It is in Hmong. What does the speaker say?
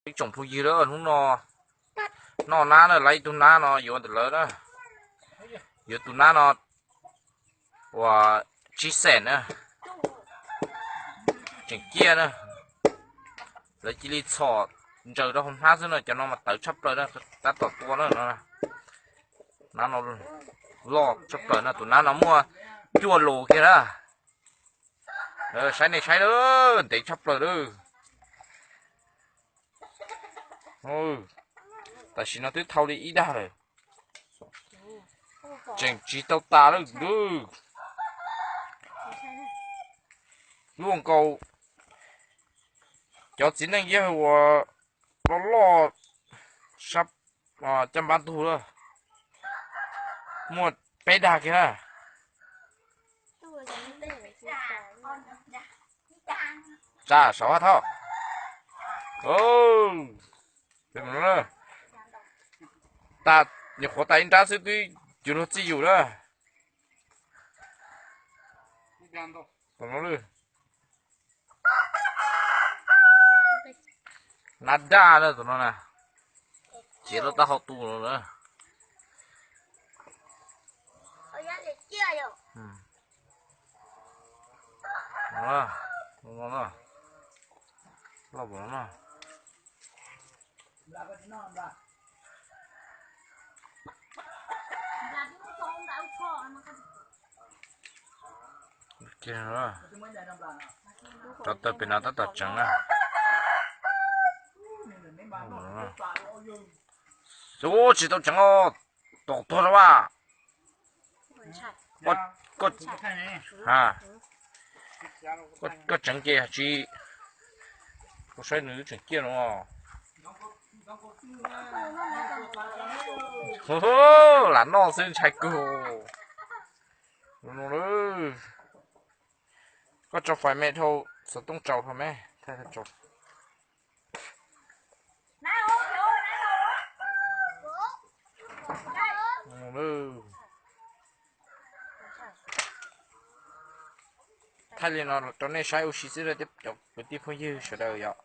Ib tsoom phooj ywg, hnub no noj nab na, lawv ib tug nab no yuav ntawm lawv na, yuav tus nab no uas tsib xees na, tseem ciaj na. Lawv cia li txhom ntsaws rau hauv hnab xwb no, cov no mas tawv tshaj plaws na, tab tom tua na no. Nab no loj tshaj plaws no, tus nab no muaj cuaj lus kiag na. Saib nej saib lawm, ntev tshaj plaws lawm. Tam sim no twb thau li ib dag lawm, tseem tsis tau tas lawm. Luaj nkaus cov txiv neej yawg uas loj loj sab caj npab ntug lawm, muaj peb dag kiag na. Tsa saud hab thauj. Tas, nyuam qhuav tas ib nrab xwb twb yus luag txij yus na. Nab daj na tus no na, ciav lub taub hau tu no na. Rau tawm pem no tab tom tseev na. Ub, tsis tau tseev os, tom tuag rau as. Koj tseev ces tsis, kuv saib nws tseem ciaj no. Lam noj xwb ntshai kawg. Koj tso fais me dhau, xov tooj tsaus dhau me. Thaij li no rau nej saib ua si xwb cov kwv tij phooj ywg sawv daws yom.